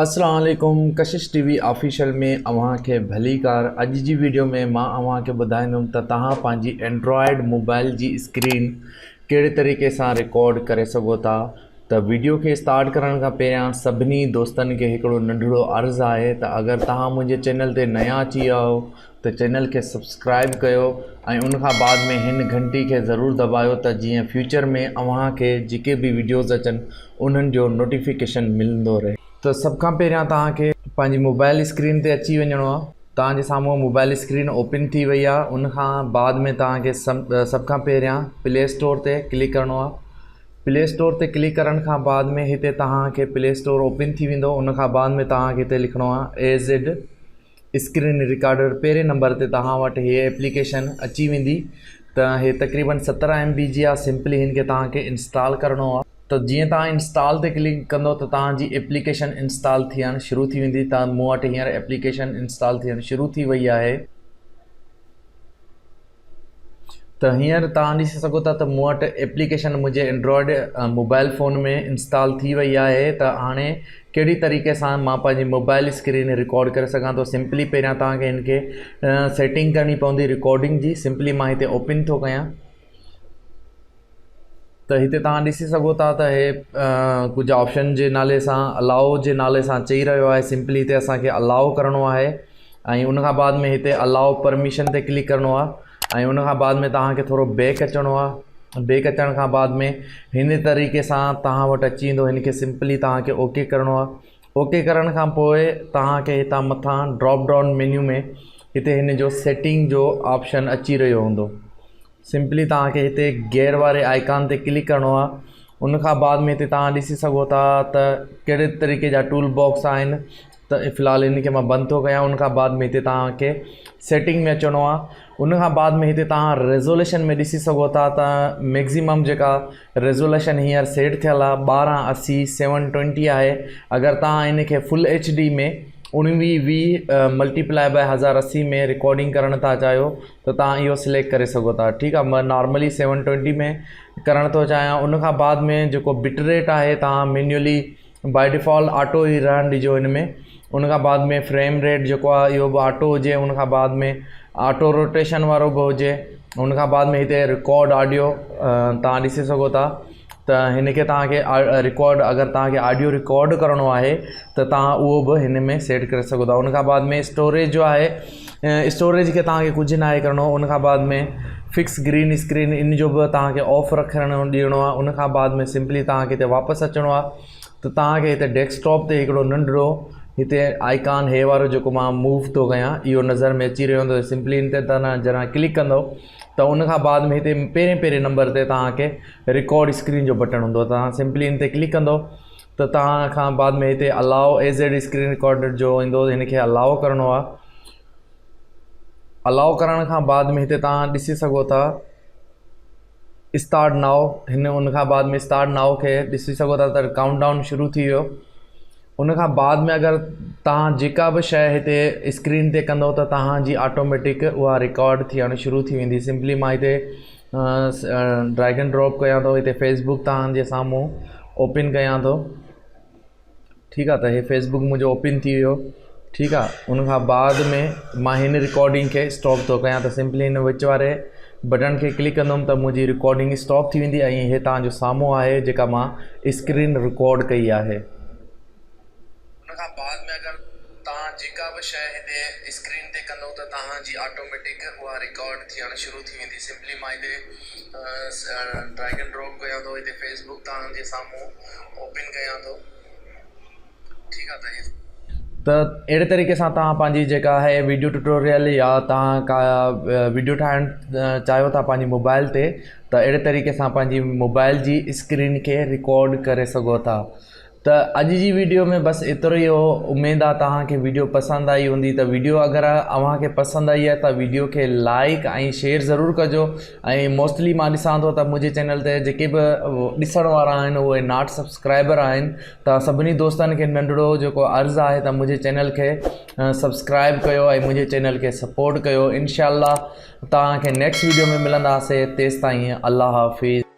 السلام عليڪم ڪشش ٽي وي آفيشل ۾ اوهان کي ڀليڪار اڄ جي ويڊيو ۾ مان اوهان کي ٻڌائيندم ته توهان پنهنجي اينڊرائيڊ موبائل جي اسڪرين ڪهڙي طريقي سان رڪارڊ ڪري سگهو ٿا ته ويڊيو کي اسٽارٽ ڪرڻ کان پهريان سڀني دوستن کي هڪڙو ننڍڙو عرض آهي ته اگر توهان منهنجي چينل تي نيا اچي ويا آهيو ته چينل کي سبسڪرائب ڪيو ۽ ان کان بعد ۾ هن گهنٽي کي ضرور دٻايو ته جيئن فيوچر ۾ اوهان کي جيڪي به ويڊيوز اچن انهن جو نوٽيفڪيشن ملندو رهي. ته سڀ کان پهريان توهان کي پنهنجي موبائل اسڪرين تي اچي وڃڻو آهي. توهان جي سامهون موبائل اسڪرين اوپن ٿي وئي آهي ان کان بعد ۾ توهان کي سڀ کان پهريان پلي اسٽور تي ڪلڪ ڪرڻو آهي. پلي اسٽور تي ڪلڪ ڪرڻ کان بعد ۾ هتي توهان کي پلي اسٽور اوپن ٿي ويندو ان کان بعد ۾ توهان کي هتي لکڻو آهي اي زيڊ اسڪرين رڪارڊر پهرين نمبر تي توهان وٽ هي ايپليڪيشن اچي ويندي ته هي تقريبن 17 ايم بي جي آهي سمپلي هن کي توهان کي انسٽال ڪرڻو آهي ته جيئن توهان انسٽال تي ڪلڪ ڪندو ته توهان جي ايپليڪيشن انسٽال ٿيڻ شروع ٿي ويندي ته مون وٽ هينئر ايپليڪيشن انسٽال ٿيڻ شروع ٿي وئي آهي ته هينئر توهان ڏسي سگهو ٿا ته مون وٽ ايپليڪيشن منهنجي اينڊرائڊ موبائل فون ۾ انسٽال ٿي وئي آهي ته هاڻي ڪهڙي طريقي سان مان پنهنجي موبائل اسڪرين رڪارڊ ڪري سگهان ٿو سمپلي پهريان توهان کي هن کي سيٽنگ ڪرڻي پوندي رڪارڊنگ جي سمپلي مان هتي اوپن ٿو ڪيان ته هتي توهان ڏسي سگهو ٿا ته هي ڪجهه آپشن جي نالي سان الاؤ جي نالي سان چئي رهيو آهي سمپلي هتي اسانکي الاؤ ڪرڻو آهي ۽ ان کان بعد ۾ هتي الاؤ پرميشن تي ڪلڪ ڪرڻو آهي ۽ ان کان بعد ۾ توهان کي ٿورو بيڪ اچڻو آهي بيڪ اچڻ کان بعد ۾ هن طريقي سان توهان وٽ اچي ويندو هن کي سمپلي توهان کي اوڪي ڪرڻو آهي اوڪي ڪرڻ کان پوء توهان کي هتان مٿان ڊراپ ڊائون مينيو ۾ هتي هن جو سيٽنگ جو آپشن اچي رهيو هوندو سمپلي توهان کي هتي گيئر واري آئيڪان تي ڪلڪ ڪرڻو آهي ان کان بعد ۾ هتي توهان ڏسي سگهو ٿا ته ڪهڙي طريقي جا ٽول باڪس آهن ته في الحال ان کي مان بند ٿو ڪيان ان کان بعد ۾ هتي توهان کي سيٽنگ ۾ اچڻو آهي ان کان بعد ۾ هتي توهان ريزوليشن ۾ ڏسي سگهو ٿا ته ميڪزيمم جيڪا ريزوليشن هينئر سيٽ ٿيل آهي ٻارهن اسي سيون ٽوئنٽي آهي اگر توهان ان کي فل ايڇ ڊي ۾ اڻويهه ويهه ملٽيپلائي باء 1080 ۾ رڪارڊنگ ڪرڻ ٿا چاهيو ته توهان اهو سليڪٽ ڪري سگهو ٿا ٺيڪ آهي مان نارملي سيون ٽوئنٽي ۾ ڪرڻ ٿو چاهيان ان کان بعد ۾ جيڪو بٽ ريٽ آهي توهان مينيولي باء ڊيفالٽ آٽو ئي رهڻ ڏجو ان ۾ ان کان بعد ۾ فريم ريٽ جيڪو آهي اهو به آٽو هجي ان کان بعد ۾ آٽو روٽيشن وارو به هجي ان کان بعد ۾ هتي رڪارڊ آڊيو توهان ڏسي سگهو ٿا ته هن کي توهان کي رڪارڊ اگر توهان کي آڊيو رڪارڊ ڪرڻو آهي ته توهان اهو به هن ۾ سيٽ ڪري سگهو ٿا ان کان بعد ۾ اسٽوريج جو آهي اسٽوريج کي توهان کي ڪجهه ناهي ڪرڻو ان کان بعد ۾ فڪس گرين اسڪرين ان جو به توهان کي آف رکڻ ڏيڻو آهي ان کان بعد ۾ سمپلي توهان کي هتي واپس اچڻو آهي ته توهان کي هتي ڊيسڪ ٽاپ تي هڪڙو ننڍڙو هتي آئيڪان هي وارو جيڪو مان موو ٿو ڪيان اهو نظر ۾ اچي رهيو هوندو سمپلي ان تي توهان جڏهن ڪلڪ ڪندو ته ان کان بعد ۾ هتي پهرين پهرين نمبر تي توهان کي رڪارڊ اسڪرين جو بٽڻ هوندو توهان سمپلي ان تي ڪلڪ ڪندو ته توهان کان بعد ۾ هتي الاؤ اي زيڊ اسڪرين رڪارڊر جو ايندو هن کي الاؤ ڪرڻو آهي الاؤ ڪرڻ کان بعد ۾ هتي توهان ڏسي سگهو ٿا اسٽارٽ نائو هن ان کان بعد ۾ اسٽارٽ نائو کي ڏسي سگهو ٿا ته ڪائونٽ ڊائون شروع ٿي ويو ان کان بعد ۾ اگر توهان جيڪا به شيء هتي اسڪرين تي ڪندو ته توهان جي آٽوميٽڪ اها رڪارڊ ٿيڻ شروع ٿي ويندي سمپلي مان هتي ڊريگ اينڊ ڊراپ ڪيان ٿو هتي فيسبوڪ توهان جي سامهون اوپن ڪيان ٿو ٺيڪ آ ته هي فيسبوڪ منهنجو اوپن ٿي ويو ٺيڪ آ ان کان بعد ۾ مان هن رڪارڊنگ کي اسٽاپ ٿو ڪيان ته سمپلي هن وچ واري بٽڻ کي ڪلڪ ڪندم ته منهنجي رڪارڊنگ اسٽاپ ٿي ويندي ۽ هي توهان جو سامهون آهي جيڪا مان اسڪرين رڪارڊ ڪئي آهي. ان کان بعد ۾ اگر توهان جيڪا به شيء هتي اسڪرين تي ڪندو ته توهان جي آٽوميٽڪ اها رڪارڊ ٿيڻ شروع ٿي ويندي سمپلي مان هتي ڊريگ اينڊ ڊراپ ڪيان ٿو هتي فيسبوڪ توهان جي سامهون اوپن ڪيان ٿو. ٺيڪ آ ته هي. ته اهڙي طريقي سان توهان پنهنجي جيڪا آهي ويڊيو ٽيوٽوريل يا توهان ڪا ويڊيو ٺاهڻ چاهيو ٿا پنهنجي موبائل تي ته اهڙي طريقي سان پنهنجي موبائل جي اسڪرين کي رڪارڊ ڪري سگهو ٿا ته اڄ جي ويڊيو ۾ بس ايترو ئي هو اميد آ توهان کي ويڊيو پسند آئي هوندي ته ويڊيو اگر اوهان کي پسند آئي آهي ته ويڊيو کي لائڪ ۽ شيئر ضرور ڪجو ۽ موسٽلي مان ڏسان ٿو ته منهنجي چينل تي جيڪي به ڏسڻ وارا آهن اهي not subscriber آهن ته سڀني دوستن کي ننڍڙو جيڪو عرض آهي ته منهنجي چينل کي سبسڪرائب ڪيو ۽ منهنجي چينل کي سپورٽ ڪيو انشاء الله توهان کي نيڪسٽ ويڊيو ۾ ملنداسي تيستائين الله حافظ.